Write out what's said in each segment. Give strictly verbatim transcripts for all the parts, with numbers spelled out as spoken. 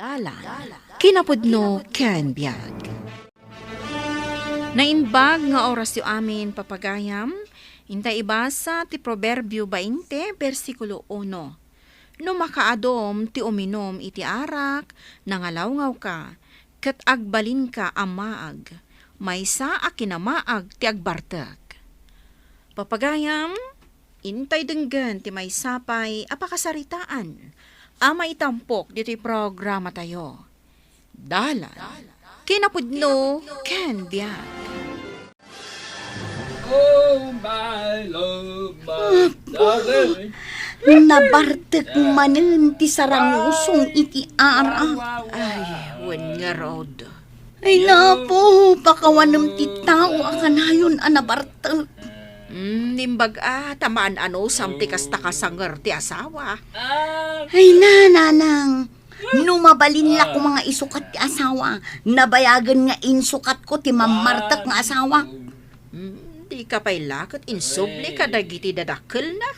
Dalan, kinapudno ken biag. Naimbag nga orasyo amin, papagayam, inta ibasa ti Proverbio bainte, bersikulo uno. No makaadum ti uminum iti arak, nangalawngawka, ket agbalinka a maag, maysa a kinamaag ti agbartek. Papagayam, intay denggen ti maysa pay a pakasaritaan a maitampok ditoy programatayo. Dalan, kinapudno, ken biag. Oh, my love, my darling. Nabartek manen ti sarangusong iti arak. Ay, wen ngarud. Ay, napo, pakawanem ti tao a kanayon a nabartek. Mm, imbag a, ta maan-anusam ti kasta kasanger ti asawa. Ay na, nanang. No mabalin la koma nga isukat ti asawa, nabayagen nga insukatko ti mammartek nga asawa. Mm, dika pay la ket insubli kadagiti dadakkelna.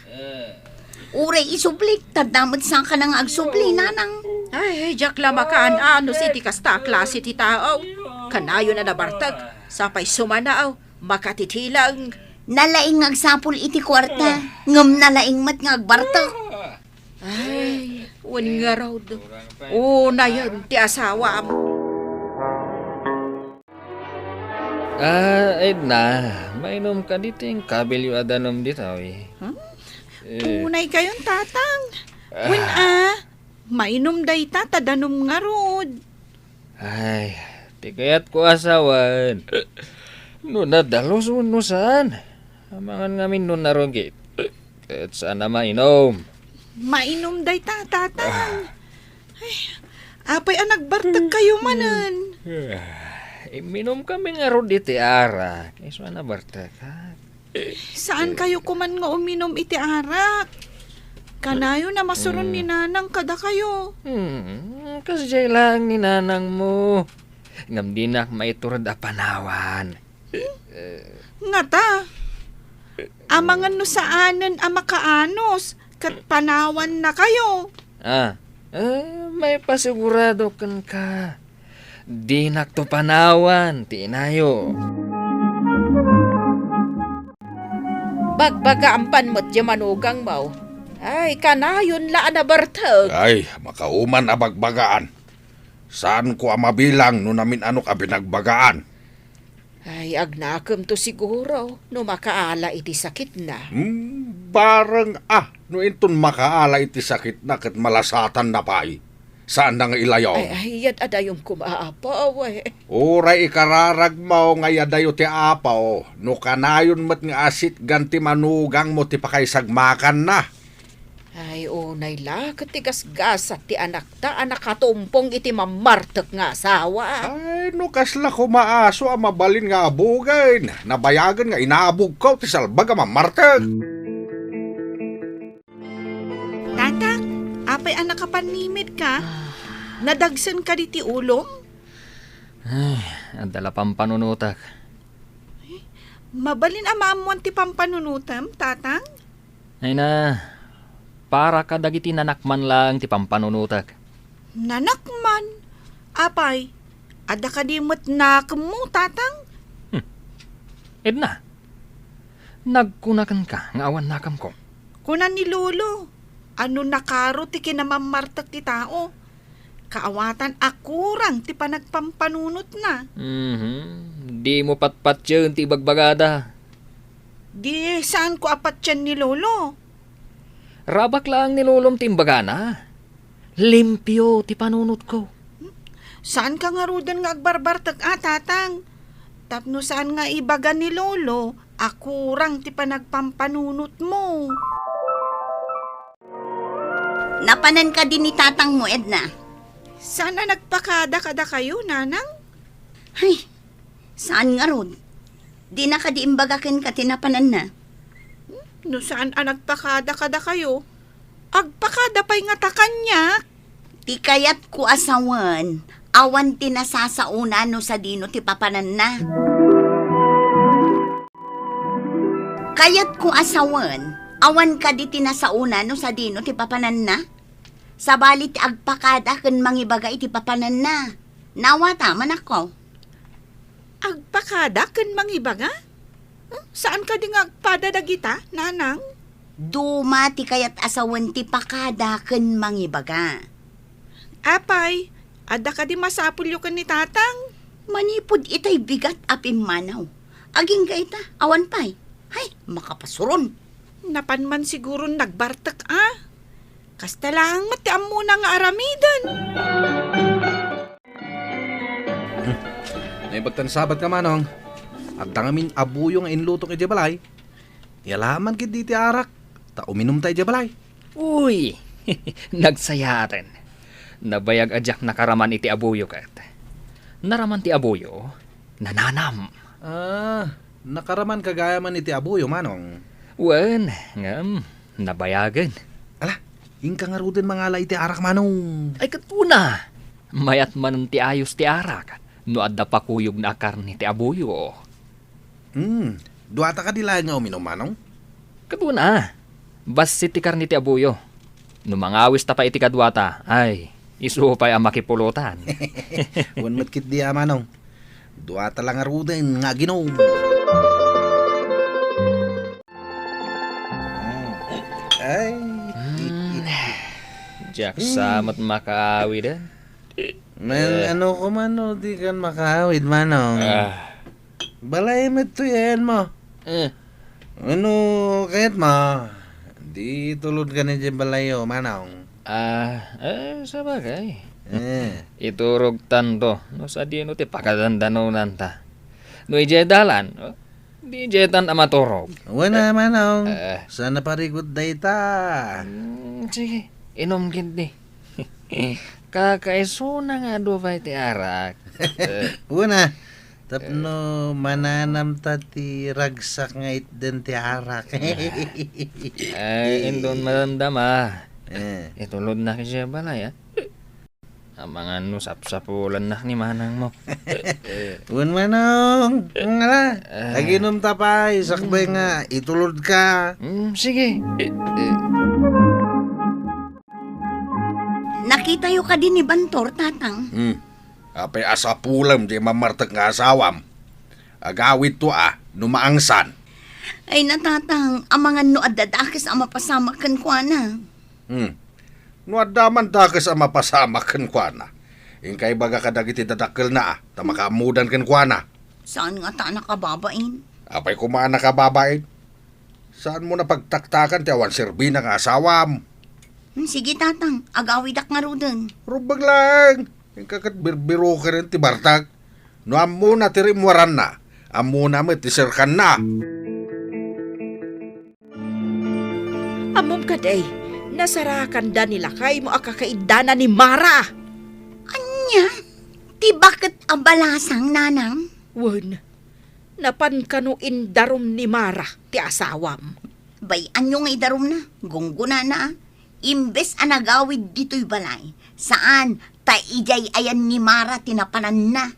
Uray isublik, tadda met sakana nga agsubli, nanang. Ay, diak la makaan-anus iti kasta a klase ti tao. Kanayon a nabartek, sapay sumanaw, makatitilang. Nalaing nga agsapul iti kuarta, ngem nalaing met nga agbartek. Ay, wen ngarud. Unayen ti asawam. Ah, Edna, mainom kadi ti kabilyo a danum ditoy? Hmm? Eh. Tunay kayon, Tatang. Ah. Wen a, mainom dayta ta danum ngarud. Ay, ti kayatko a sawen, no nadalus wenno saan. Amangan ngamin no narugit. Ket saan a mainom. Mainom dayta, Tatang. Ah. Ay, apay a nagbartek kayo manen? Ah, imminom kami ngarud iti arak. Isu a nabartek, ha? Saan kayo koman nga uminom iti arak? Kanayon a masuron ni Nanang kadakayo. Hmm, kasdiay laeng ni Nanangmo. Ngem dinak maiturod a panawan. Ngata, amangan no saanen a makaanus, ket panawanna kayo. Ah, eh, maipasigurado kenka. Dinakto panawan ti inayo. Bagbagaam ban met ti manugangmo. Ay, kanayon la a nabartek. Ay, makauman a bagbagaan. Saanko a mabilang no namin-anok a binagbagaan. Ay, agnakemto siguro no makaala iti sakitna. Hmm, bareng a, no inton makaala iti sakitna ket malasatanna pay. Saanna nga ilayaw? Ay, ay, yad-adayo koma, Apo, awe. Uray ikararagmo nga yadayo ti Apo, no kanayon met nga asitgan ti manugangmo ti pakaisagmakanna. Ay, unay la, ket ti gasgasat ti anakta a nakatumpong iti mammartek nga asawa. Ay, no kasla koma aso a mabalin nga abugen, nabayagen nga inabugko ti salbag a mammartek. Tatang, apay a nakapannimidka? Ah. Nadagsen kadi ti ulom? Ay, adda la pampanunotak. Ay, mabalin a maammoan ti pampanunotem, Tatang? Ay na, para kadagiti nanakman laeng ti pampanunotak. Nanakman? Apay, adda kadi met nakemmo, Tatang? Hmm. Edna, nagkuna kenka nga awan nakemko. Kuna ni Lolo, a no nakaro ti kinamammartek ti tao, kaawatan a kurang ti panagpampanunotna. Mhm. Dimo patpatien ti ibagbagada. Di saanko a patien ni Lolo. Rabak laeng ni Lolom ti imbagana. Limpio ti panunotko. Saanka ngaruden nga agbarbartek a, Tatang? Tapno saan nga ibaga ni Lolo a kurang ti panagpampanunotmo. Napanan kadi ni tatangmo, Edna? Saan a nagpakada kadakayo, Nanang? Ay, saan ngarud? Dina kadi imbaga kenka ti napananna? No saan a nagpakada kadakayo, agpakada pay ngata kaniak. Ti kayatko a sawen, awan ti nasasaona no sadino ti papananna. Kayatko a sawen, awan kadi ti nasaona no sadino ti papananna? Sabali ti agpakada ken mangibaga iti papananna. Nawata, manakko. Agpakada ken mangibaga? Hmm, saan kadi nga agpada dagita, nanang? Duma ti kayat a sawen ti pakada ken mangibaga. Apay, adda kadi masapulyo ken ni tatang? Manipud itay bigat a pimmanaw. Agingga ita, awan pay. Hay, makapasuron. Napan man siguron nagbartek a. Kasta laeng met ti ammona nga aramiden. Hmm. Naibagtan sabat ka, Manong. Adda ngamin abuyo nga inlutok idiay balay. Yalaman ketdi ti arak, ta uminumta idiay balay. Uy, nagsayaaten. Nabayag a diak nakaraman iti abuyo ket. Naraman ti abuyo, nananam. Ah, nakaraman ka gayam iti abuyo, Manong? Wen, ngem, nabayagen. Ala, inka ngaruden mangala iti arak, Manong. Ay, ket kuna, mayat manen ti ayos ti arak, no adda pakuyogna a karne ti abuyo. Hmm, duata kadi laeng nga uminum, Manong? Ket kuna, bassit ti karne ti abuyo. No mangawista pay iti kaduata, ay, isu pay a makipulotan. Wen met ketdi a, Manong. Duata la ngaruden nga aginum. Hmm. Ay. Hmm. Diak sa met makaawid, eh. Men, eh, ano ko man, no, di kan makaawid, Manong. Ah. Balay met to yan mo. Eh. Ano, kayat mo? Di tulod ka na dyan balay, oh, Manong. Ah, eh, sabagay. Eh. Iturog tanto. No, sa di ano ti pakadandanunan ta. No, ijay dalan, oh, di ijay tan a maturog. Wala, eh, Manong. Eh. Sana parikot dayta. Hmm, sige, inom ketdi. Kakaisuna nga adu pay ti arak. Eh. Una, tapno, eh, mananam ta ti ragsak nga itden ti arak. Eh. Ay, inton madamdama. Eh. Itulodnak idiay balay, ah. Amangan no sapsapulannak ni manangmo. Eh. Wen, Manong, ngala. Eh. Aginom ta pay, sakbay nga itulod ka. Mm, sige. Eh, eh. Nakitayo kadi ni Bantor, Tatang? Hmm. Apay a sapulem ti mammartek nga asawam? Agawidto a, no maangsan. Ay, na, Tatang, amangan no adda dakes a mapasamak kenkuana. Hmm. No adda man dakes a mapasamak kenkuana, inka ibaga kadagiti dadakkelna a, ta makaammodan kenkuana. Saan ngata a nakababain? Apay koma a nakababain? Saanmon a pagtaktakan ti awan serbina nga asawam. Hmm, sige, Tatang. Agawidak ngaruden. Rumbeng laeng. Inka ket birbiroken ti bartak. No ammona ti rimmuaranna, ammona met ti serkanna. Ammom kadi, nasarakanda ni lakaymo a kakaiddana ni Mara. Ania? Ti baket a balasang, Nanang? Wen, napan kano indarum ni Mara ti asawam. Bay-anyo nga idarumna, gunggonana, ah. Imbes a nagawid ditoy balay, saan, ta idiay ayan ni Mara ti napananna.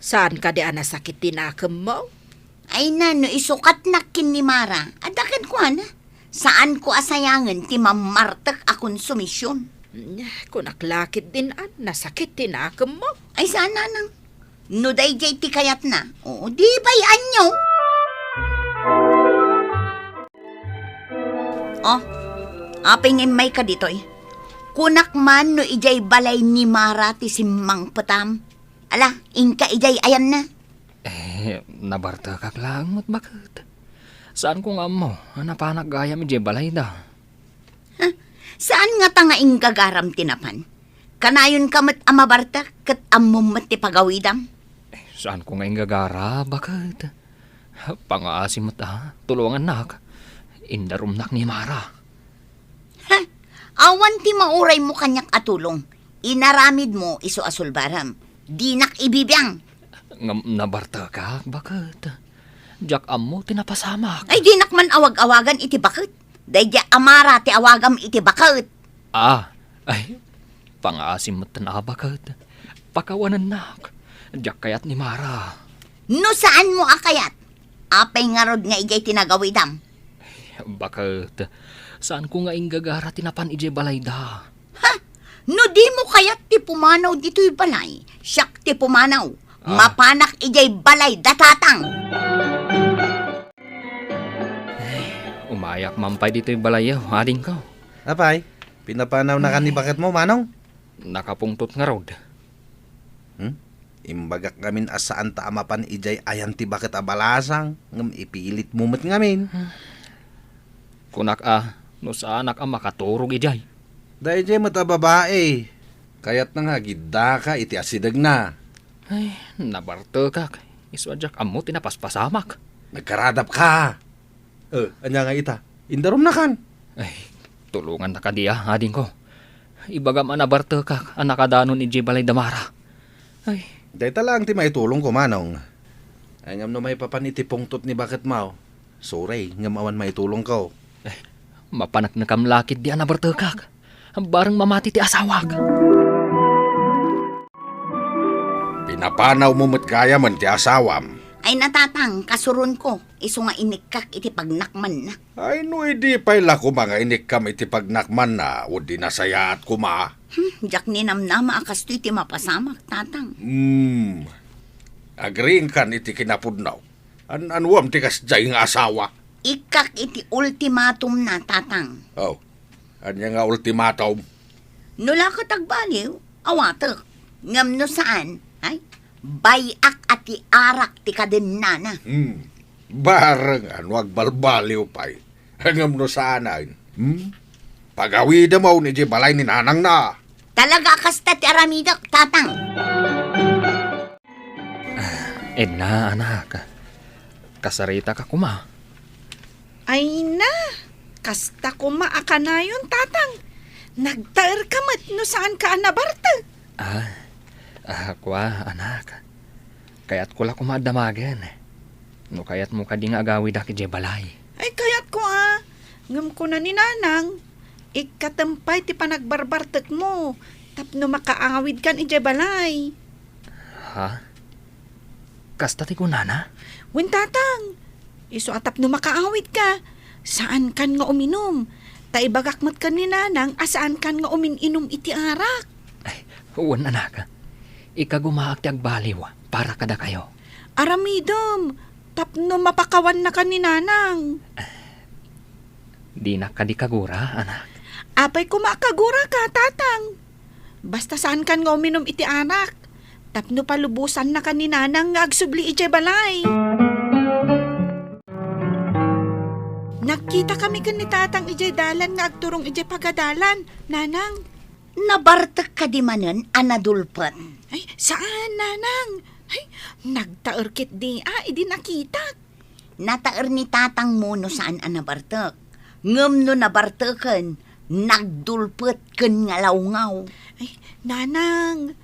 Saan kadi a nasakit ti nakemmo? Ay na, no isukatnak ken ni Mara, adda kenkuana. Saanko a sayangen ti mammartek a konsumision. Nya, kunak la ketdin a nasakit ti nakemmo. Ay, saan, Nanang? No daydiay ti kayatna, o, di bay-anyo. Oh, apay nga immayka ditoy? Kunak man no idiay balay ni Mara ti simmangpetam. Ala, inka idiay ayanna. Eh, nabartekak laeng met baket. Saanko nga ammo a napanak gayam idiay balayda. Ha? Saan ngata nga inggagaram ti napan? Kanayonka met a mabartek ket ammom met ti pagawidam? Eh, saanko nga inggagara, baket. Pangaasim met a tulongannak. Indarumnak ni Mara. Ha? Awan ti mauraymo kaniak a tulong. Inaramidmo isu a sulbarem. Dinak ibibiang. Ngem nabartekak, baket. Diak ammo ti napasamak. Ay, dinak man awag-awagan iti baket. Daydiay a Mara ti awagam iti baket. Ah, ay, pangaasim met a baket. Pakawanennak. Diak kayat ni Mara. No saanmo a kayat, apay ngarud nga idiay ti nagawidam? Baket, saanko nga inggagara ti napan idiay balayda. No dimo kayat ti pumanaw ditoy balay, siak ti pumanaw. Ah. Mapanak idiay balay da tatang. Umayak man pay ditoy balay, adingko. Apay, pinapanaw na kan ni baketmo, manong? Nakapungtot ngarud. Hmm? Imbagak ngamin a saanta a mapan idiay ayan ti baket a balasang, ngem ipilitmo met ngamin. Kunak a, no saanak a makaturog idiay. Daydiay met a babai. Kayatna nga agiddaka iti asidegna. Ay, nabartekak. Isu a diak ammo ti napaspasamak. Nagkaradapka. Eh, ania nga ita? Indarumnakan. Ay, tulongannak kadi a, adingko. Ibagam a nabartekak a nakadanon idiay balay da Mara. Ay. Dayta laeng ti maitulongko, manong. Ay, ngem no maipapan iti pungtot ni baketmo, sorry, ngem awan maitulongko. Eh, mapaneknekam la ketdi a nabartekak. Bareng mamati ti asawak. Pinapanawmo met gayamen ti asawam. Ay, natatang, kasuronko, isu nga inikkak iti pagnakmanna. Ay, no idi pay la koma nga inikkam iti pagnakmanna, o di nasayaat koma. Hmm, diak ninamnama a kastoy ti mapasamak, tatang. Hmm. Agriingkan iti kinapudno. An-anuam ti kasdiay nga asawa? Ikkak iti ultimatumna, tatang. Oh, ania nga ultimatum? No la ket agbaliw, awatek. Ngem no saan, ay, bay-ak a ti arak ti kadennana. Hmm. Bareng a no agbalbaliw pay. Ngem no saanen, hmm? Pagawidem idiay balay ni nanangna. Talaga a kasta ti aramidek, tatang. Edna, anak. Kasaritaka koma. Ay na, kasta koma a kanayon, tatang. Nagtaerka met no saanka a nabartek. Ah, ah, kua, anak. Kayatko la koma a damagen. No kayatmo kadi nga agawidak idiay balay. Ay, kayatko a. Ngem kuna ni nanang, ikkatem pay ti panagbarbartekmo tapno makaawidkan idiay balay. Ha? Kasta ti kunana? Wen, tatang. Isu a tapno makaawidka, saankan nga uminum. Ta ibagak met ken ni nanang a saankan nga umin-inum iti arak. Ay, wen, anak. Ikagumaak ti agbaliw para kadakayo. Aramidem, tapno mapakawannakan ni nanang. Dinak kadi kagura, anak? Apay koma a kaguraka, tatang? Basta saankan nga uminum iti arak, tapno palubosannakan ni nanang nga agsubli idiay balay. Nagkitakami ken ni tatang idiay dalan nga agturong idiay pagadalan, nanang. Nabartek kadi manen a nadulpet? Ay, saan, nanang. Ay, nagtaer ketdi a idi nakitak. Nataer ni tatangmo no saan a nabartek. Ngem no nabarteken, nagdulpet ken ngalawngaw. Ay, nanang,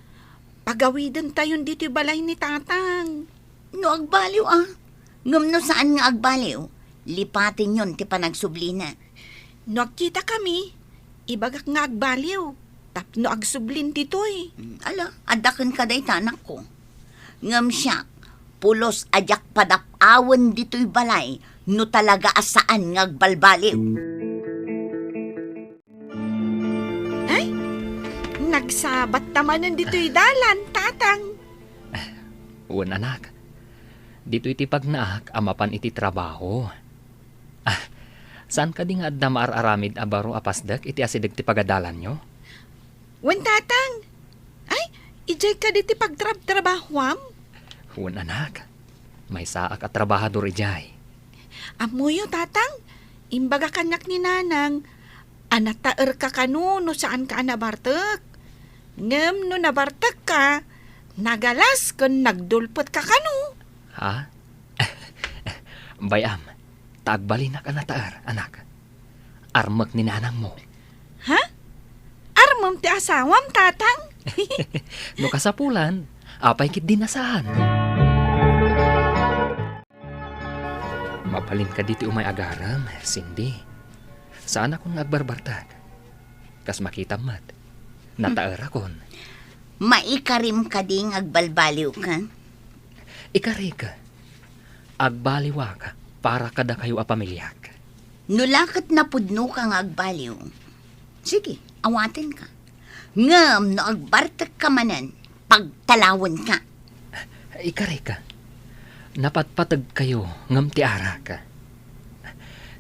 pagawidentayon ditoy balay ni tatang. No agbaliw a. Ngem no saan nga agbaliw, lipatenyon ti panagsublina. No agkitakami, ibagak nga agbaliw tapno agsublin ditoy. Mm, ala, adda kenka dayta, anakko. Ngem siak, pulos a diak padap-awen ditoy balay no talaga a saan nga agbalbaliw. Ay, nagsabat ta manen ditoy dalan, tatang. Wen, anak. Ditoy ti pagnaak a mapan iti trabaho. Ah, saan kadi nga adda maar-aramid a baro a pasdek iti asideg ti pagadalanyo? Wen, tatang. Ay, idiay kadi ti pagtrabtrabahoam? Wen, anak. Maysaak a trabahador idiay. Ammoyo, tatang, imbaga kaniak ni nanang a nataerka kano no saanka a nabartek. Ngem no nabartekka, nagalas ken nagdulpetka kano. Ha? Bay-am, ta agbalinak a nataer, anak. Armek ni nanangmo. Ha? Armem ti asawam, tatang? No kasapulan, apay ketdi a saan? Mabalin kadi ti umay agarem, Cindy. Saanakon nga agbarbartek. Kas makitam met, nataerakon. Maikarim kadi nga agbalbaliwka? Ikarik, agbaliwak para kadakayo a pamiliak. No la ket napudnoka nga agbaliw, sige, awatenka. Ngem no agbartekka manen, pagtalawenka. Ikarika, napatpategkayo ngem ti arak.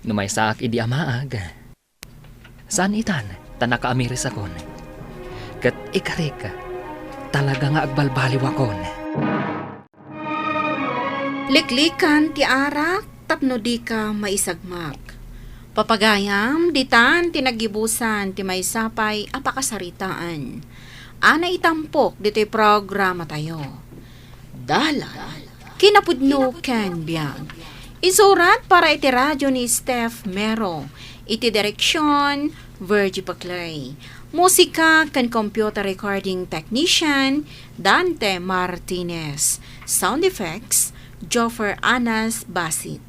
No maysaak idi amaag, saan itan ta nakaamirisakon. Ket ikarika, talaga nga agbalbaliwakon. Liklikan ti arak tapno dika maisagmak. Papagayam, ditan ti naggibusan ti maysa pay a pakasaritaan a naitampok ditoy programatayo. Dalan, kinapudno ken biag. Isurat para iti radio ni Steph Mero, iti direksyon, Virgie Paclay. Musika ken computer recording technician, Dante Martinez. Sound effects, Joffer Anas Basit.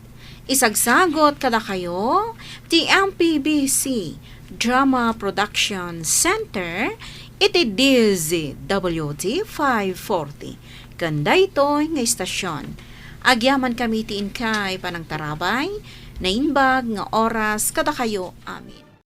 Isagsagot kadakayo ti M P B C Drama Production Center iti D Z W T five forty. Ken daytoy nga istasyon, agyamankami ti inkay panangtarabay, naimbag nga oras kadakayo amin.